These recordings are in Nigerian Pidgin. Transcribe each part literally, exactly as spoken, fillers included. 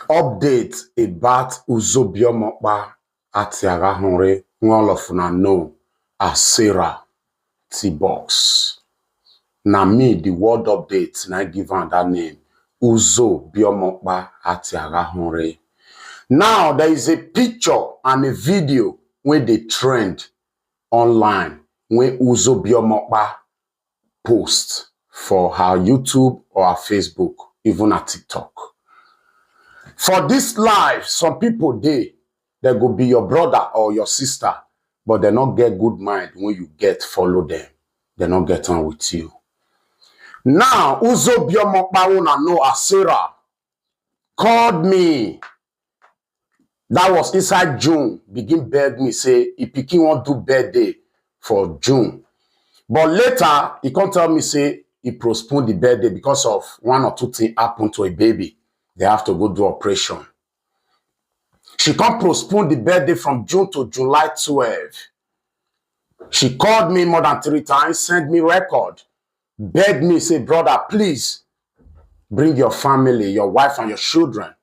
Update about Uzobiomokpa Atiagahunre, one of una know as Sarah T-Box. Na me, the world update, na I give am that name, Uzobiomokpa Atiagahunre. Now, there is a picture and a video wey dey trend online wey Uzobiomokpa post for her YouTube or her Facebook, even her TikTok. For this life, some people dey, they go be your brother or your sister, but they no get good mind when you get follow them. They no get on with you. Now, Uzobiomokpa, una know as Sarah, called me. That was inside June, begin beg me, say he pikin wan do birthday for June. But later, he come tell me, say he postponed the birthday because of one or two things happened to a baby. They have to go do operation. She come postpone the birthday from June to July twelve. She called me more than three times, sent me record, begged me, say, "Brother, please bring your family, your wife and your children,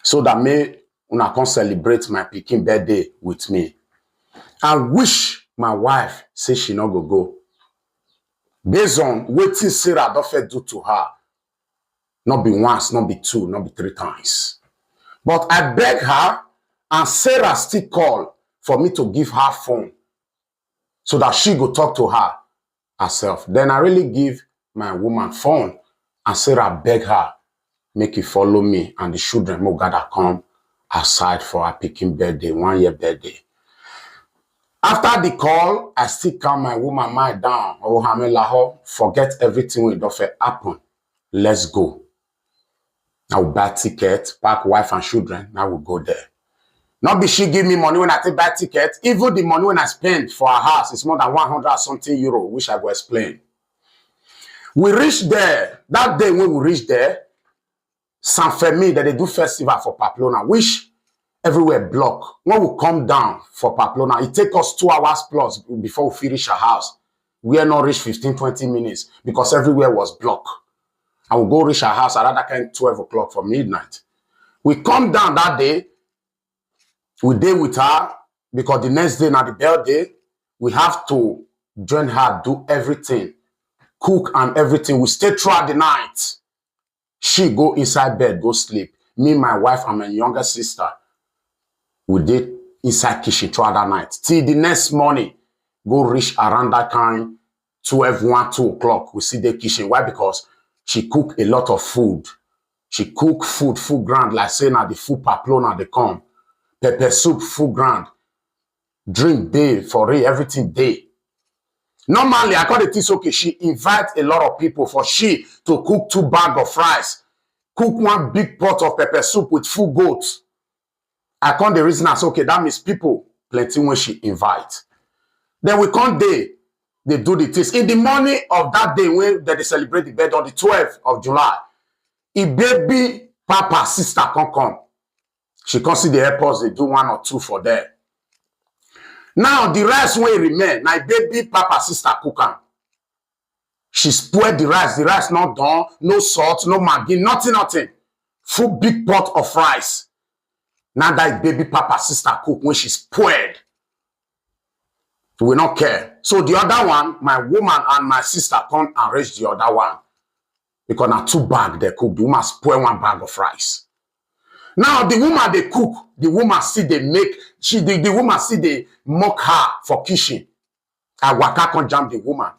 so that may una come celebrate my pikin birthday with me." I wish my wife say she no go go. Based on wetin Sarah don first do to her, not be once, not be two, not be three times. But I beg her, and Sarah still call for me to give her phone so that she go talk to her herself. Then I really give my woman phone, and Sarah beg her, make you follow me and the children, mo gather come outside for her pikin birthday, one year birthday. After the call, I still calm my woman mind down. Oh, Hamelaho, forget everything wey don first happen. Let's go. I will buy ticket, pack wife and children, I will go there. Not be she give me money when I take buy ticket. Even the money when I spend for her house is more than one hundred something euro, which I go explain. We reach there. That day when we reach there, San Fermin, that they do festival for Pamplona, which everywhere block. When we come down for Pamplona, it take us two hours plus before we finish our house. We are not reach fifteen, twenty minutes because everywhere was blocked. And we go reach our house around that kind twelve o'clock for midnight. We come down that day, we dey with her because the next day na the birthday. We have to join her, do everything, cook and everything. We stay throughout the night. She go inside bed, go sleep. Me, my wife, and my younger sister, we dey inside kitchen throughout that night. Till the next morning, go reach around that kind twelve, one, two o'clock. We see the kitchen. Why? Because she cook a lot of food. She cook food, food ground, like say na the food Pamplona they come. Pepper soup, food ground. Drink day for real, everything day. Normally, I call the things okay. She invite a lot of people for she to cook two bag of rice, cook one big pot of pepper soup with full goat. I come the reason as okay, that means people plenty when she invite. Then we come day, they do the things. In the morning of that day when they celebrate the birth on the twelfth of July, a baby papa sister come come. She come see the airports, they do one or two for there. Now the rice wey remain, na baby papa sister cook am. She spoil the rice. The rice not done, no salt, no Maggi, nothing, nothing. Full big pot of rice. Now that baby papa sister cook when she spoiled. We not care. So the other one, my woman and my sister come arrange the other one because na two bag they cook. The woman spoil one bag of rice. Now the woman they cook, the woman see they make, she the, the woman see they mock her for kitchen. I waka come jam the woman.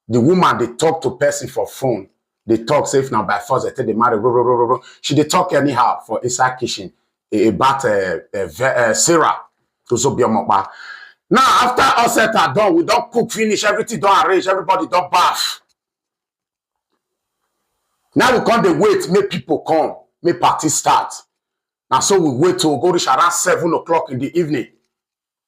The woman they talk to person for phone. They talk say if now by force they take the marry. Ro, ro, ro, ro, ro. She they talk anyhow for inside kitchen, eh, about uh, uh, Sarah to Zobiomokpa. Now after all set are done, we don't cook finish, everything don't arrange, everybody don't bath. Now we come dey wait, make people come, make party start. Now so we wait till we go reach around seven o'clock in the evening.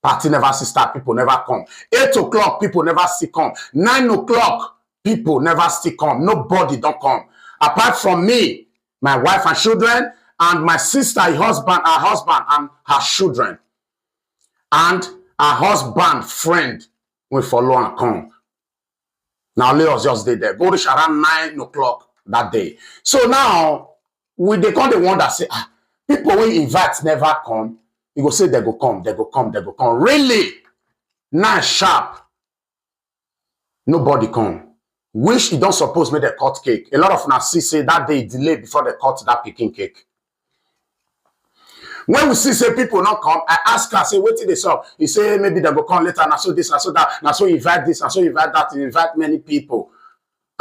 Party never see start, people never come. Eight o'clock, people never see come. Nine o'clock, people never see come. Nobody don't come. Apart from me, my wife and children, and my sister, her husband, her husband, and her children. And her husband friend will follow and come. Now Leos just did there. Go reach around nine o'clock that day. So now We dey come dey wonder say, ah, people wey invite never come. You go say they go come, they go come, they go come. Really? Now sharp, nobody come. Which e don suppose make dem cut cake. A lot of una see say that day delay before they cut that pikin cake. When we see say people not come, I ask her, say, "Wetin dey sup?" He say, "Maybe they go come later. Na so this, na so that, na so invite this, na so invite that, invite many people."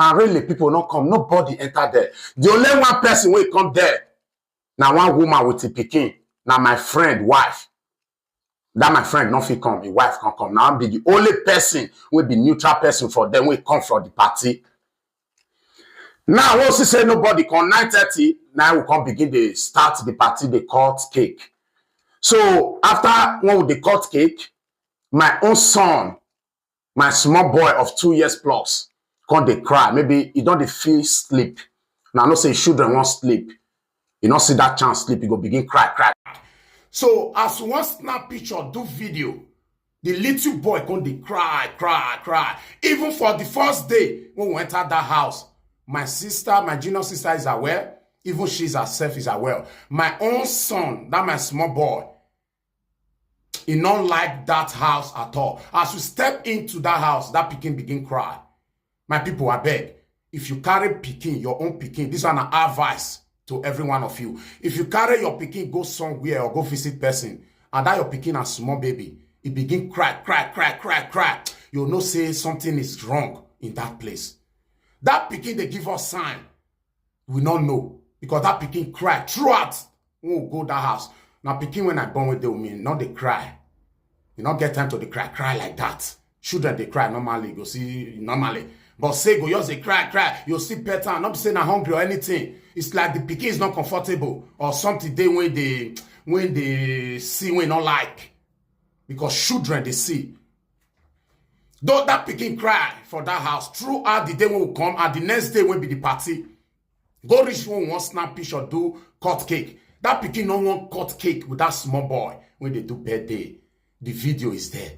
And really, people not come. Nobody enter there. The only one person wey come there, na one woman with a pikin. Na my friend wife. That my friend no fit come, his wife can't come. Now be the only person will be neutral person for them will come for the party. Now, once you say nobody come nine thirty, now we come begin to start the party, the cut cake. So after one with the cut cake, my own son, my small boy of two years plus, come dey cry. Maybe he don't dey feel sleep. Now, I know say children won't sleep. You don't see that chance sleep, you go begin cry, cry. So as we wan snap picture, do video, the little boy come dey cry, cry, cry. Even for the first day when we enter that house, my sister, my junior sister is aware. Even she's herself is aware. My own son, that my small boy, he not like that house at all. As we step into that house, that pikin begin cry. My people, I beg, if you carry pikin, your own pikin, this one na advice to every one of you. If you carry your pikin go somewhere or go visit person, and that your pikin a small baby, e begin cry, cry, cry, cry, cry, you know say something is wrong in that place. That pikin dey give us sign. We no know, because that pikin cry throughout when we go that house. Now pikin when I born with them, me, not they cry. You not get time to dey cry, cry like that. Children dey cry normally, go see normally. But say go just dey cry, cry. You see pattern, not say na hungry or anything. It's like the pikin is not comfortable or something they when they when they see when not like. Because children they see. Though that pikin cry for that house throughout the day when we come and the next day when be the party. Go reach when we wan snap picture, do cut cake. That pikin no wan cut cake with that small boy when they do birthday. The video is there.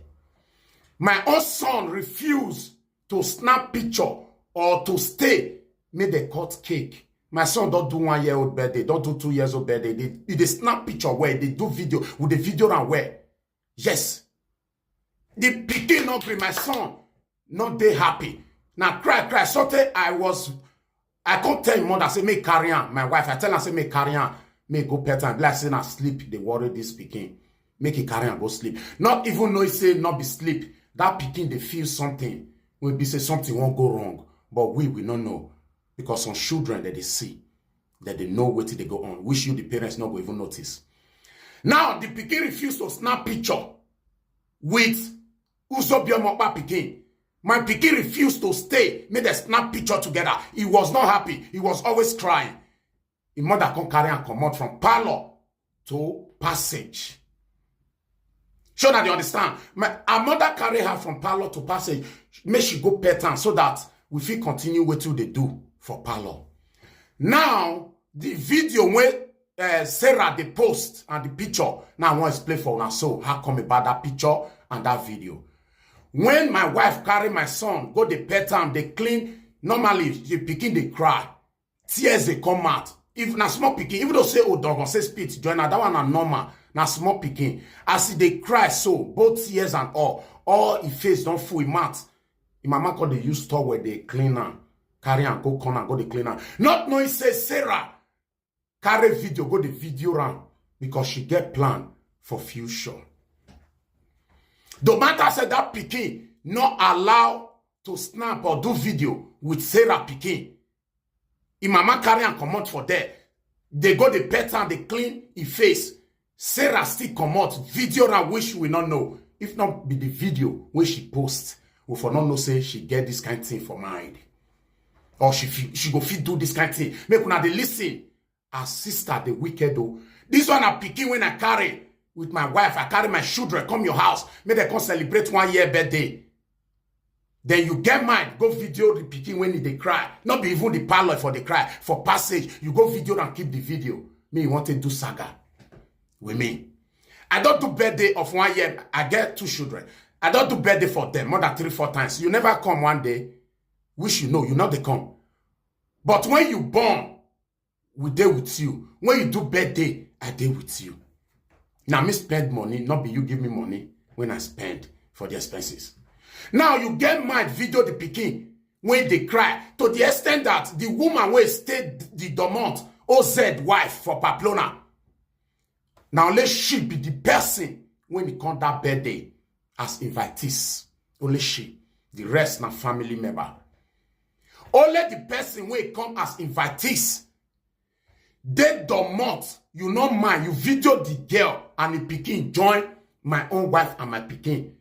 My own son refuse to snap picture or to stay make they cut cake. My son don't do one year old birthday, don't do two years old birthday. They, they snap picture where they do video with the video and where. Yes. The pikin no gree, my son no dey happy. Now cry, cry. Something I was, I can't tell him mother, say, "Make carry on." My wife, I tell her, say, "Make carry on." Make go pet and be like, say, "Now sleep." They worry this pikin. Make he carry on, go sleep. Not even know he say not be sleep. That pikin, they feel something. We be say something won't go wrong. But we, we no know. Because some children that they see, that they know what they go on. Wish you, the parents, not go even notice. Now, the pikin refused to snap picture with Uzobioma pikin. My pikin refused to stay, make they snap picture together. He was not happy. He was always crying. His mother come carry and come out from parlor to passage. Sure that you understand. My, her mother carry her from parlor to passage. Make she go pet am so that we fit continue wetin they do for parlor. Now, the video when uh, Sarah they post and the picture. Now I want to explain for una so how come about that picture and that video. When my wife carry my son, go the pet am, they clean. Normally, the pikin they cry. Tears they come out. If na small pikin, even though say odogon, say spit, join na that one na normal. Na small pikin. As e dey cry so, both tears and all, all e face don full, e mouth. E mama come dey use towel dey clean am, carry am go corner, go dey clean am. Not knowing say Sarah carry video, go the video round because she get plan for future. The matter said that pikin not allow to snap or do video with Sarah pikin. Im mama carry am comot for there. They go the pet and they clean im face. Sarah still comot video and which we not know. If not be the video when she post, we for not know say she get this kind thing for mind. Or she fit, she go fit do this kind thing. Make una dey listen. Her sister, the wicked though. This one I pikin when I carry with my wife. I carry my children come your house. Make they come celebrate one year birthday. Then you get mind, go video the pikin when they cry. Not be even the parlor for the cry. For passage, you go video and keep the video. Me, you want to do saga with me. I don't do birthday of one year. I get two children. I don't do birthday for them more than three, four times. You never come one day. Wish you know, you know they come. But when you born, we dey with you. When you do birthday, I dey with you. Now me spend money, not be you give me money when I spend for the expenses. Now you get my video the pikin when they cry to the extent that the woman wey stay the dormant O Z wife for Pamplona. Now let she be the person when it come that birthday as invitees. Only she. The rest na family member. Only the person wey come as invitees dey dormant. You no mind, you video the girl and the pikin join my own wife and my pikin.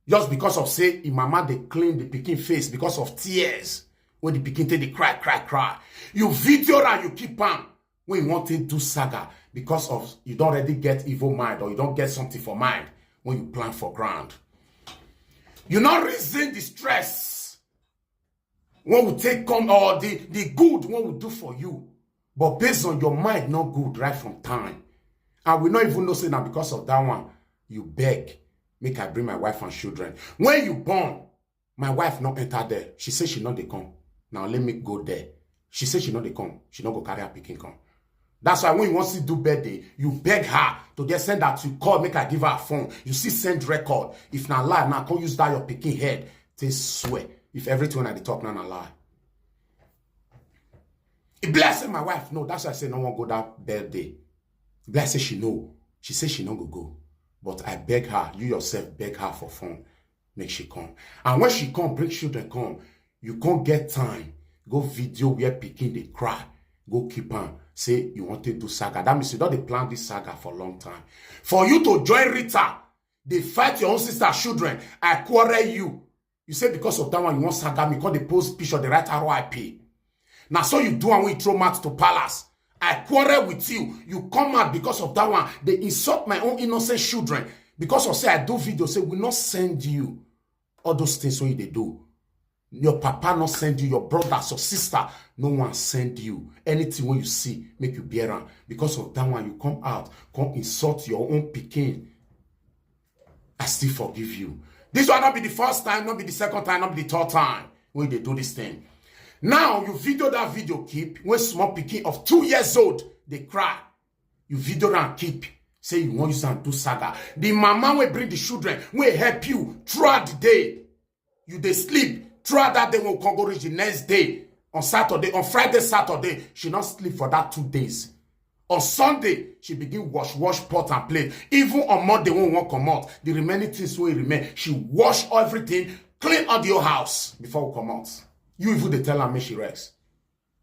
Just because of say im mama dey clean the pikin face because of tears. When the pikin take dey cry, cry, cry. You video am, you keep am. When you want to do saga because of you don't already get evil mind or you don't get something for mind when you plan for ground. You not reason the stress when we take come or the, the good when we do for you. But based on your mind not good right from time. And we not even know say now because of that one, you beg, make I bring my wife and children. When you born, my wife not enter there. She say she not dey come. Now let me go there. She say she not dey come. She not go carry her pikin come. That's why when you want to do birthday, you beg her to the extent that you call, make I give her a phone. You see, send record. If na lie, now come use that your pikin head. They swear. If everything I dey talk now na lie. E bless my wife. No, that's why I say no one go that birthday. Bless say she know. She say she no go go. But I beg her, you yourself beg her for phone. Make she come. And when she come, bring children come. You can't get time. Go video where pikin dey cry. Go keep on. Say you want to do saga. That means you don't dey plan this saga for a long time. For you to join Rita, they fight your own sister children. I quarrel you. You say because of that one, you want saga me. Call the post picture, the right R I P. Now so you do and we throw mat to palace. I quarrel with you. You come out because of that one. They insult my own innocent children. Because of say I do video, say we not send you. All those things when they do. Your papa not send you, your brothers or sister, no one send you. Anything when you see, make you bear am. Because of that one, you come out, come insult your own pikin. I still forgive you. This will not be the first time, not be the second time, not be the third time when they do this thing. Now you video that video keep when small pikin of two years old they cry. You video and keep say you want use and do saga. The mama will bring the children, will help you throughout the day. You dey sleep throughout that day when we come go reach the next day on Saturday, on Friday, Saturday. She not sleep for that two days. On Sunday, she begin wash, wash pot and plate. Even on Monday when we won't come out, the remaining things will remain. She wash everything, clean all the whole house before we come out. You even dey tell her make she rest.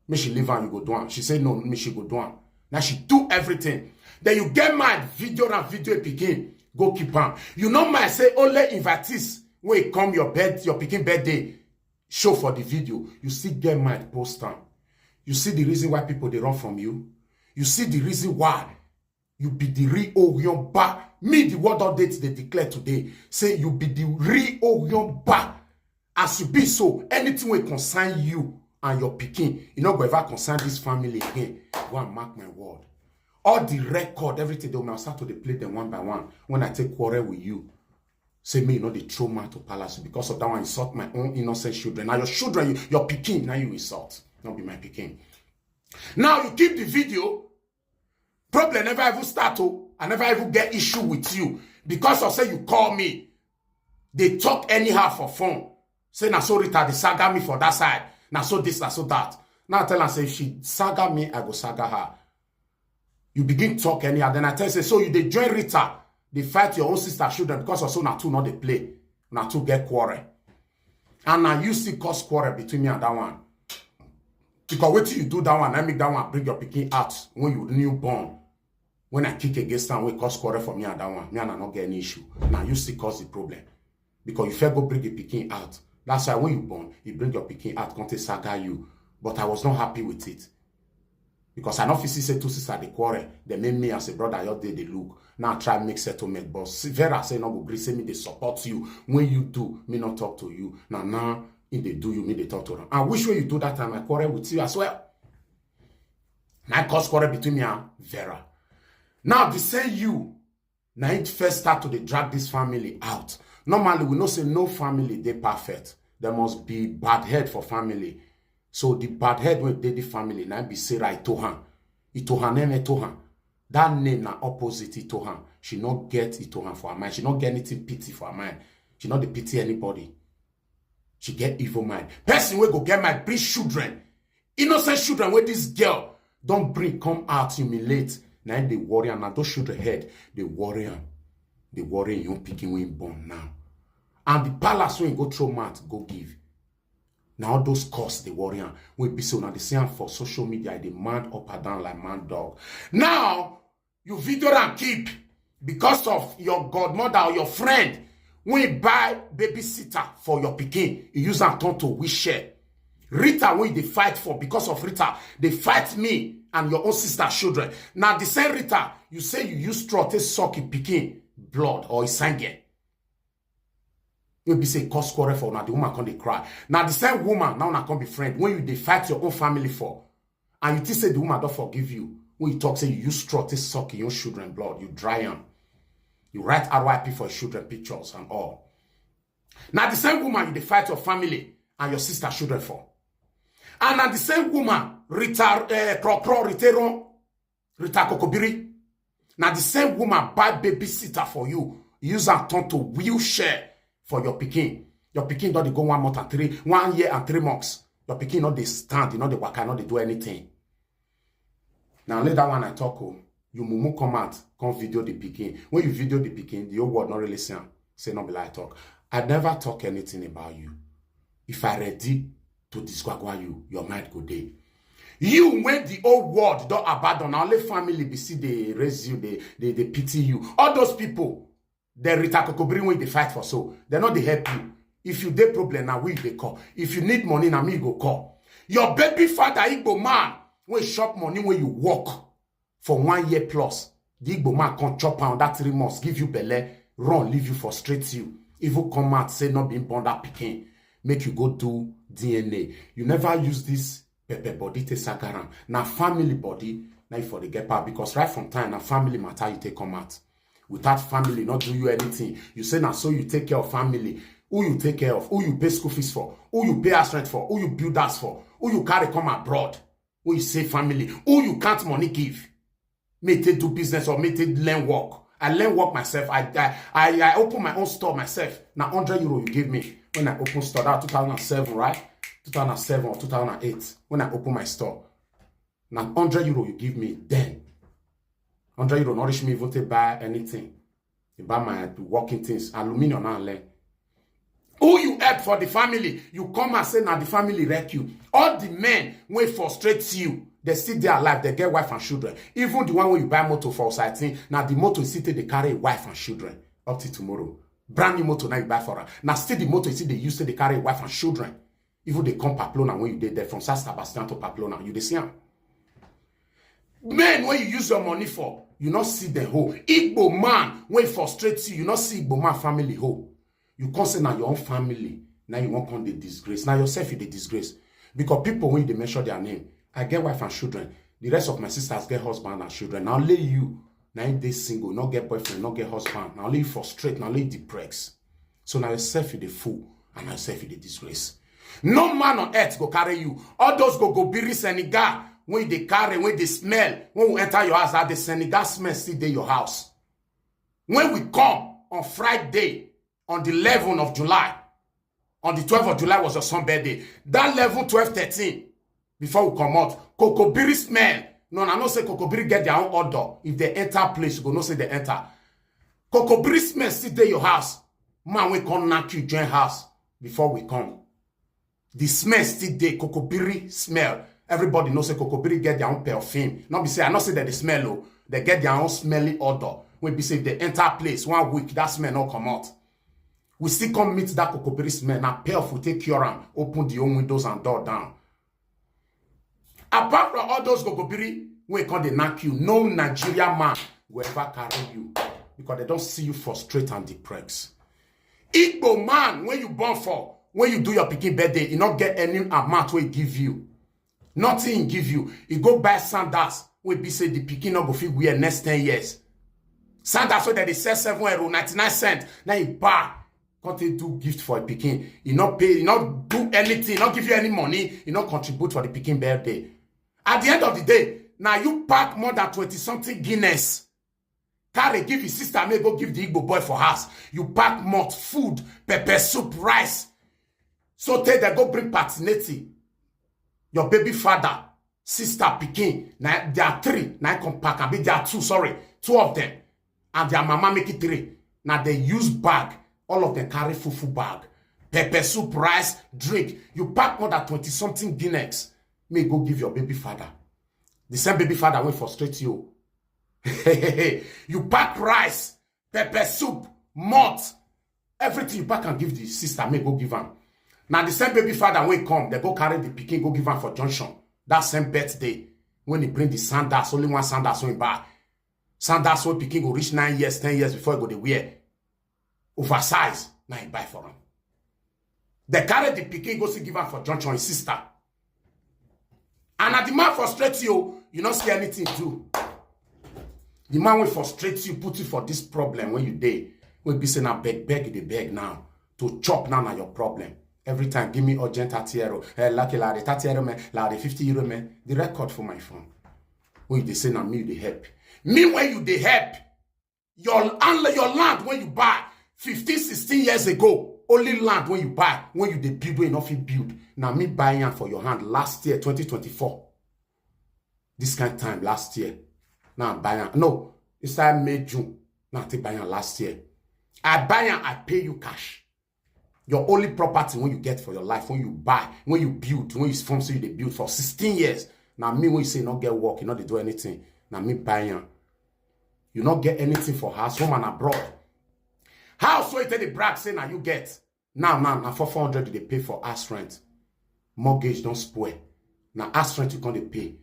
Make she leave and you go do am. She say no, make she go do am. Now she do everything. Then you get mad, video and video pikin, go keep am. You know my say only invitees wey come your bed, your pikin birthday show for the video. You still get mad, post am. You see the reason why people they run from you. You see the reason why you be the real Oyon ba. Me, the word update they declare today. Say you be the real Oyon ba. As you be so, anything will concern you and your pikin, you not go ever concern this family again. Go and mark my word. All the record, everything they will start to dey play them one by one. When I take quarrel with you, say me, you know, they throw man to palace because of that one. Insult my own innocent children. Now your children, you, your pikin, now you insult. Not be my pikin. Now you keep the video. Problem never even start. Oh, I never even get issue with you because of say you call me. They talk anyhow for phone. Say na so Rita they saga me for that side. Na so this, na so that. Now I tell her say if she saga me, I go saga her. You begin talk anyhow. Then I tell you say so you they join Rita. They fight your own sister children because of so na two not they play. Na two get quarrel. And now you see cause quarrel between me and that one. Because wait till you do that one, I make that one bring your pikin out when you new born. When I kick against am, we cause quarrel for me and that one. Me and I not get any issue. Now you still cause the problem. Because you fair go bring the pikin out. That's why when you born, you bring your pikin out, come take saga you. But I was not happy with it. Because I not fit see say two sisters they quarrel. They make me as a brother, your day they look. Now I try make settlement. But see, Vera say no go gree, say me they support you. When you do, me not talk to you. Now now if they do you, me they talk to them. I wish when you do that time, I quarrel with you as well. Now cause quarrel between me and Vera. Now they say you, now it first start to dey drag this family out. Normally, we know say no family they perfect. There must be bad head for family. So the bad head when they the family, now be Sarah Itohan. Itohan name Itohan. That name na opposite Itohan. She no get Itohan for her mind. She no get anything pity for her mind. She no dey pity anybody. She get evil mind. Person wey go get mind, bring children. Innocent children wey this girl don bring come out, humiliate. Na im dey worry am. Na those children head dey worry am. Dey worry im young pikin wey im born now. And the palace wey im go throw mat go give. Na all those curse dey worry am. Wey be say una dey see am for social media, e dey mad up and down like mad dog. Now, you video am keep because of your godmother or your friend wey buy babysitter for your pikin. You use am turn to wheelchair. Rita wey you dey fight for, because of Rita, dey fight me and your own sister children. Na the same Rita you say you use straw take suck im pikin blood or isange. Wey be say cause quarrel for una, the woman come dey cry. Na the same woman now una come be friend when you dey fight your own family for. And you think say the woman don forgive you when you talk say you use straw take suck your own children blood, you dry am. You write R I P for your children pictures and all. Na the same woman you dey fight your family and your sister children for. And na the same woman, Rita, eh, Kro Kro, Rita Ron, Rita Kokobiri. Na the same woman buy babysitter for you, use am turn to wheelchair for your pikin. Your pikin don dey go one month and three, one year and three months. Your pikin no dey stand, e no dey waka, e no dey do anything. Na only that one I talk o. You mumu come out, come video the pikin. When you video the pikin, the whole world no really see am. Say no be lie I talk. I never talk anything about you. If I ready to disqualify you, your mind go dey. You wey the whole world don abandon, na only family be still dey raise you, dey, dey, dey pity you. All those people, the Rita Kokobiri wey dey fight for so, dem no dey help you. If you dey problem, na we you dey call. If you need money, na me you go call. Your baby father, Igbo man, wey chop money wey you work for one year plus, the Igbo man come chop am that three months, give you belle, run, leave you, frustrate you. Even come out say no be im born that pikin, make you go do D N A. You never use this pepper body take saga am. Na family body, na you for dey get power, because right from time na family matter you take come out. Without family no do you anything. You say na so you take care of family. Who you take care of? Who you pay school fees for? Who you pay house rent for? Who you build house for? Who you carry come abroad? Who you save family? Who you count money give? Make take do business or make take learn work. I learn work myself. I, I, I, I open my own store myself. Na hundred euro you give me when I open store. That two thousand and seven, right? Two thousand and seven or two thousand and eight, when I open my store. Na hundred euro you give me then. Hundred euro no reach me even take buy anything. You buy my working things, aluminium now and learn. Who you help for the family, you come and say na the family wreck you. All the men wey frustrate you, they still dey alive, they get wife and children. Even the one wey you buy motor for Osatin, na the motor you still take dey carry wife and children up till tomorrow. Brand new motor now you buy for am. Na still the motor you still dey use take dey carry wife and children. Even dey come Pamplona when you dey there, from San Sebastian to Pamplona, you dey see am. Men wey you use your money for, you no see the whole. Igbo man wey frustrate you, you no see Igbo man family whole. You come say na your own family, now you wan come dey disgrace. Na yourself you dey disgrace. Because people wey you dey mention their name, I get wife and children. The rest of my sisters get husband and children. Na only you, na im dey single, no get boyfriend, no get husband. Na only you frustrate, na only you depress. So na yourself you dey fool, and na yourself you dey disgrace. No man on earth go carry you. All those Kokobiri Senegal wey dey carry, wey dey smell, when we enter your house, that the Senegal smell still dey your house. When we come on Friday, on the eleventh of July, on the twelfth of July was your son birthday. That eleven, twelve, thirteen, before we comot, Kokobiri smell. No, I know say Kokobiri get their own odor. If they enter place, you go know say they enter. Kokobiri smell still dey your house. Man wey come knack you join house before we come. The smell still dey, Kokobiri smell. Everybody know say Kokobiri get their own perfume. No be say I no say that they smell o. They get their own smelly odor. Wey be say if they enter place one week, that smell no comot. We still come meet that Kokobiri smell. Na perf we take cure am. Open the own windows and door down. Apart from all those Kokobiri wey come dey knack you, no Nigeria man go ever carry you, because they don see you frustrate and depressed. Igbo man wey you born for, when you do your pikin birthday, e no get any amount wey e give you. Nothing e give you. E go buy sandals wey be say the pikin no go fit wear next ten years. Sandals wey dem dey sell seven euro, ninety-nine cents, na e buy, come take do gift for a pikin. E no pay, e no do anything, e no give you any money, e no contribute for the pikin birthday. At the end of the day, Now you pack more than twenty something Guinness. Carry give his sister, may go give the Igbo boy for house. You pack malt, food, pepper soup, rice. So tey dem go bring party neti. Your baby father, sister, pikin, na there are three, na come pack, abi there are two, sorry, two of them. And their mama make it three. Now they use bag, all of them carry fufu bag, pepper soup, rice, drink. You pack more than twenty something Guinness. May go give your baby father. The same baby father will frustrate you. You pack rice, pepper soup, malt, everything you pack and give the sister, may go give am. Now the same baby father wey come, they go carry the pikin go give am for junction. That same birthday, when he bring the sandals, only one sandals wey he buy. Sandals wey pikin go reach nine years, ten years before he go dey wear. Oversize, now he buy for am. They carry the pikin go see give am for junction, his sister. And na the man frustrate you, you no see anything do. The man will frustrate you, put you for this problem when you dey. Will be say na beg, beg, dey beg now. To chop now na your problem. Every time, give me urgent thirty euro. Eh, lucky lady, thirty euro man, lady, fifty euro man. The record for my phone. When they say na me they help. Me when you they help. Your, your land when you buy fifteen, sixteen years ago, only land when you buy, when you dey build, when you not fit build. Now me buy am for your hand last year, twenty twenty-four. This kind time last year. Now I buy am. No, inside May, June. Now I take buy am last year. I buy am, I pay you cash. Your only property when you get for your life, when you buy, when you build, when you form, so you dey build for sixteen years. Now me when you say not get work, you not dey do anything. Now me buy am. You not get anything for house, home and abroad. House wey you take dey brag say na you get. Now, now, na four hundred you dey pay for house rent. Mortgage don spoil. Na house rent you come dey pay.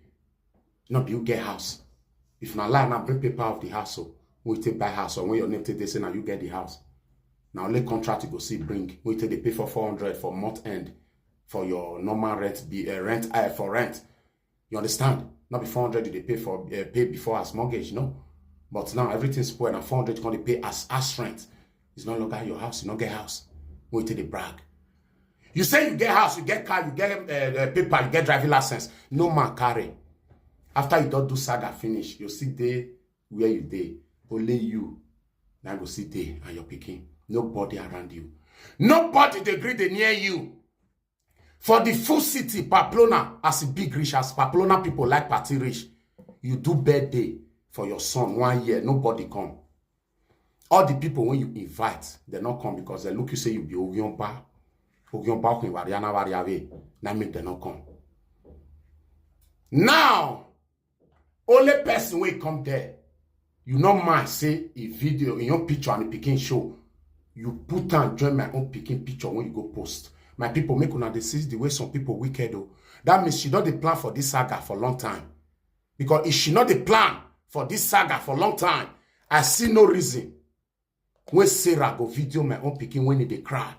No be you get house. If na lie, now bring paper of the house. So when you take buy house, or when your name take dey say na you get the house. Now only contract you go see bring. When you take dey pay for four hundred for month end for your normal rent, be uh, rent uh, for rent. You understand? Not be four hundred you dey pay for uh, pay before as mortgage, no. But now everything spoil, and four hundred you come dey pay as as rent. It's no longer your house. You no get house. Wait till they brag. You say you get house, you get car, you get uh, uh, paper, you get driving license. No man carry. After you don't do saga finish, you see day where you day. Only you now go see day and your picking. Nobody around you. Nobody dey gree dey near you. For the full city, Pamplona, as a big rich, as Pamplona people like party rich, you do birthday for your son one year, nobody come. All the people when you invite, they not come because they look you say you be Ogionba. Ogionba Okin Wariana Wariave. That make they not come. Now, only person wey come there, you no mind say a video in your picture and the pikin show, you put and join my own pikin picture when you go post. My people, make una dey see the way some people wicked o. That means she don dey plan for this saga for long time. Because if she no dey plan for this saga for long time, I see no reason when Sarah go video my own pikin when e dey cry.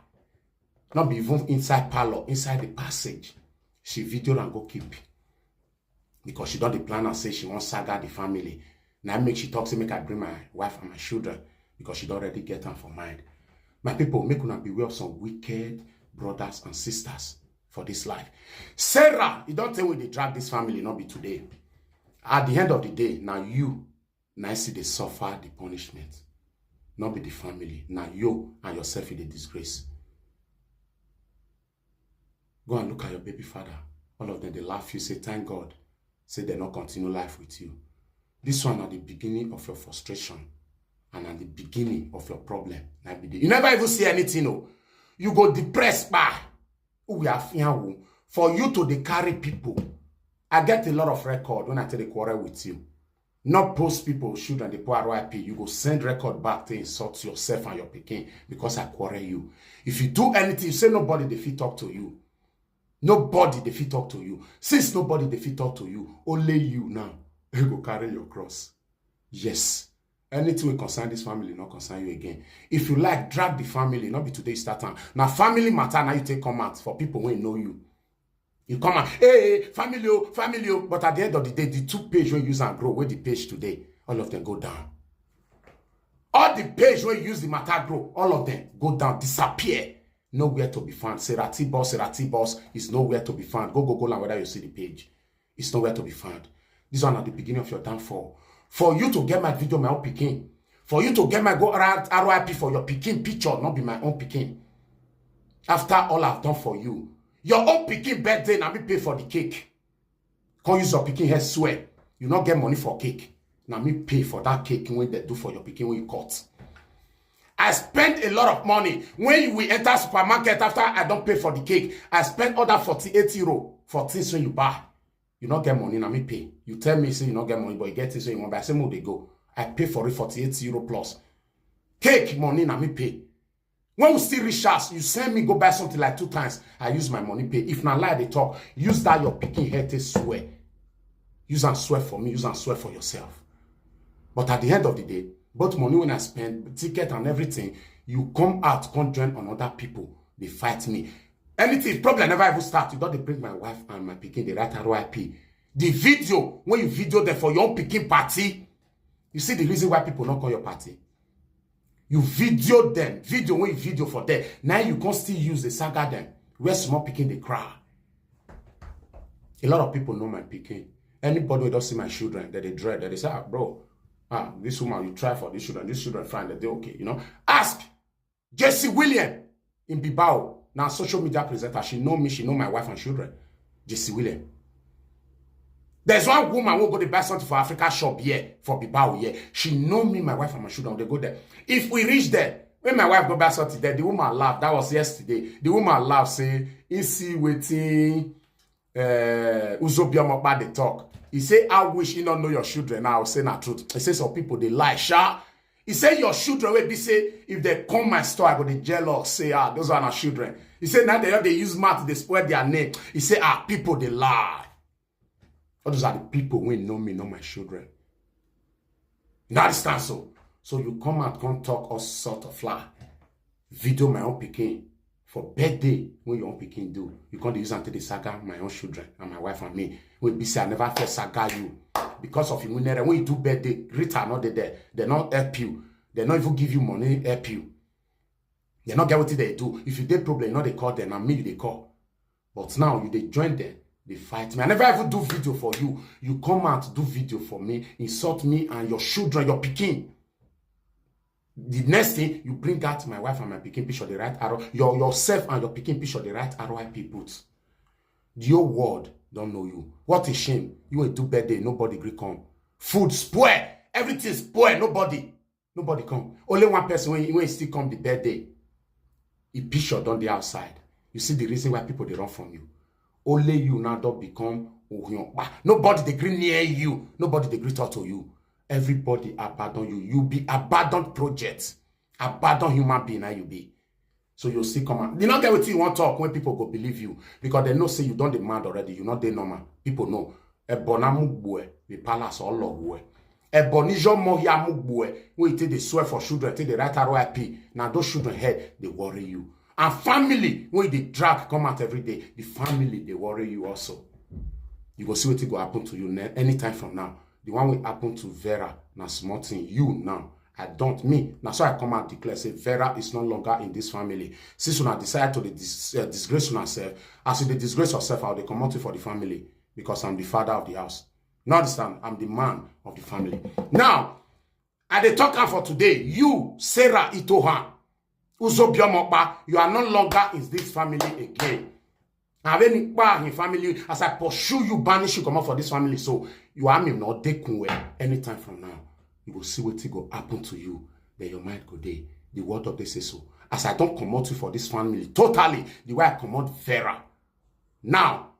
Not be even inside parlor, inside the passage. She video and go keep. Because she don dey plan and say she wan saga the family. Now make she talk say make I bring my wife and my children because she don already get am for mind. My people, make una beware of some wicked brothers and sisters for this life. Sarah, you don't tell we they drag this family, not be today. At the end of the day, now you, now see they suffer the punishment. Not be the family. Now you and yourself in the disgrace. Go and look at your baby father. All of them, they laugh you, say, thank God. Say they not continue life with you. This one at the beginning of your frustration and at the beginning of your problem. Now be the, you never even see anything, no. You go depressed by who we are fearing for you to dey carry people. I get a lot of record when I tell the quarrel with you. Not post people shoot and they pour R I P. You go send record back to insult yourself and your pikin because I quarrel you. If you do anything, you say nobody dey fit talk to you. Nobody dey fit talk to you. Since nobody dey fit talk to you, only you now you go carry your cross. Yes. Anything will concern this family, not concern you again. If you like, drag the family, not be today you start am. Now family matter, now you take come out for people wey know you. You come out, hey, hey, family, oh, family, oh. But at the end of the day, the two page wey use and grow, where the page today, all of them go down. All the page wey use the matter grow, all of them go down, disappear. Nowhere to be found. Sarah T Boss, Sarah T Boss is nowhere to be found. Go Google am whether you see the page. It's nowhere to be found. This one na the beginning of your downfall. For you to get my video, my own pikin. For you to get my go around R I P for your pikin picture, not be my own pikin. After all I've done for you, your own pikin birthday, na me pay for the cake. Come use your pikin head swear. You no get money for cake. Na me pay for that cake wey dem do for your pikin wey you cut. I spend a lot of money. When we enter supermarket after I don pay for the cake, I spend other forty-eight euro for things wey you buy. You no get money, na me pay. You tell me say you no get money, but you get things wey you wan buy. I say, "Make we dey go." I pay for it forty-eight euro plus. Cake money, na me pay. When we still reach house, you send me go buy something like two times. I use my money pay. If na lie I dey talk, use that your pikin head take swear. Use am swear for me, use am swear for yourself. But at the end of the day, both money wey I spend, ticket and everything, you come out, come join another people, dey fight me. Anything, problem never even start. You don dey bring my wife and my pikin, dey write R I P. The video wey you video dem for your own pikin party, you see the reason why people no come your party. You video dem, video wey you video for there. Now you come still use the saga dem. Where small pikin dey cry. A lot of people know my pikin. Anybody wey don see my children, dem dey dread, dem dey say, "Ah, bro, ah, this woman, you try for these children, these children fine, dem dey okay, you know." Ask Jesse William in Bilbao. Na social media presenter. She know me, she know my wife and children. Jesse William. There's one woman wey go dey buy something for Africa shop here, for Bilbao here. She know me, my wife and my children, dem go there. If we reach there, when my wife go buy something there, the woman laugh. That was yesterday. The woman laugh, say, "He see wetin, eh, Uzobioma dey talk." He say, "I wish you no know your children." Now, I say na truth. He say some people dey lie, sha. He say your children wey be say if dem come my store, I go dey jealous. Say, "Ah, those are my children." He say now dem just dey use mouth dey spoil their name. He say, "Ah, people dey lie." All those are the people wey know me, know my children. You understand so? So you come out, come talk all sort of lie. Video my own pikin for birthday wey your own pikin do. You come dey use am take dey saga my own children and my wife and me. Wey be say I never first saga you because of Imunere. When you do birthday, Rita no dey there. Dem no help you. Dem no even give you money, help you. Dem no get wetin dem do. If you dey problem, you no dey call dem. Na me you dey call. But now you dey join dem, dey fight me. I never even do video for you. You come out, do video for me, insult me and your children, your pikin. The next thing, you bring out my wife and my pikin picture, dey write R I P. Your, yourself and your pikin picture, dey write R I P put. The whole world don know you. What a shame. You wey do birthday, nobody gree come. Food spoil, everything spoil, nobody, nobody come. Only one person wey, wey still come the birthday. E picture don dey outside. You see the reason why people dey run from you. Only you now don become Ohionpa. Nobody dey gree near you. Nobody dey gree talk to you. Everybody abandon you. You be abandoned project. Abandoned human being na you be. So you still come out. You no get wetin you wan talk wey people go believe you because dem know say you don dey mad already. You no dey normal. People know. Ebona Mugbue, the palace all of we. Ebonijo Mohia Mugbue, wey take dey swear for children, take dey write R I P. Now those children head dey worry you. And family wey dey drag come out every day, the family dey worry you also. You go see wetin go happen to you ne-, anytime from now. The one wey happen to Vera na small thing. You now, I don't, me, na so I come out declare say Vera is no longer in this family. Since una decide to dey dis-, uh, disgrace una self, as you dey disgrace yourself, I will dey comot you for the family because I'm the father of the house. You understand? I'm the man of the family. Now, I dey talk am for today. You, Sarah Itohan, Uzobioma Okpa, you are no longer in this family again. And when Okpa and him family, as I pursue you, banish you, comot for this family, so you are me not dekunwe anytime from now. You go see wetin go happen to you. Then your mind go dey. The word of dey say so. As I don comot you for this family totally, the way I comot Vera. Now,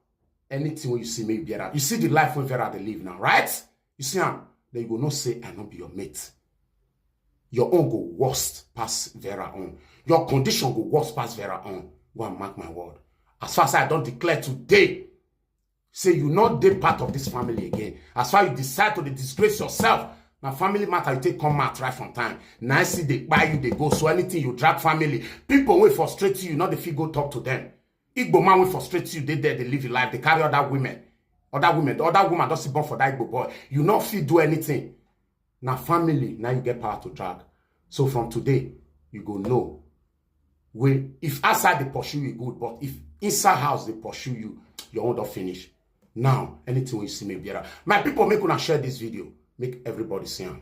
anything wey you see, make you bear am. You see the life wey Vera dey live now, right? You see am, then you go know say I no be your mate. Your own go worst pass Vera own. Your condition go worst pass Vera own. Go and mark my word. As far as I don declare today, say you no dey part of this family again. As far you decide to dey disgrace yourself, na family matter you take come out right from time. Na I see dey buy you dey go. So anything you drag family, people wey frustrate you, you no dey fit go talk to them. Igbo man wey frustrate you dey there, dey live your life, dey carry other women. Other women, the other woman don still born for that Igbo boy. You no fit do anything. Na family, now you get power to drag. So from today, you go know. Wey, if outside dey pursue you, good, but if inside house dey pursue you, your own don finish. Now, anything wey you see me bear am. My people, make una share this video. Make everybody see am.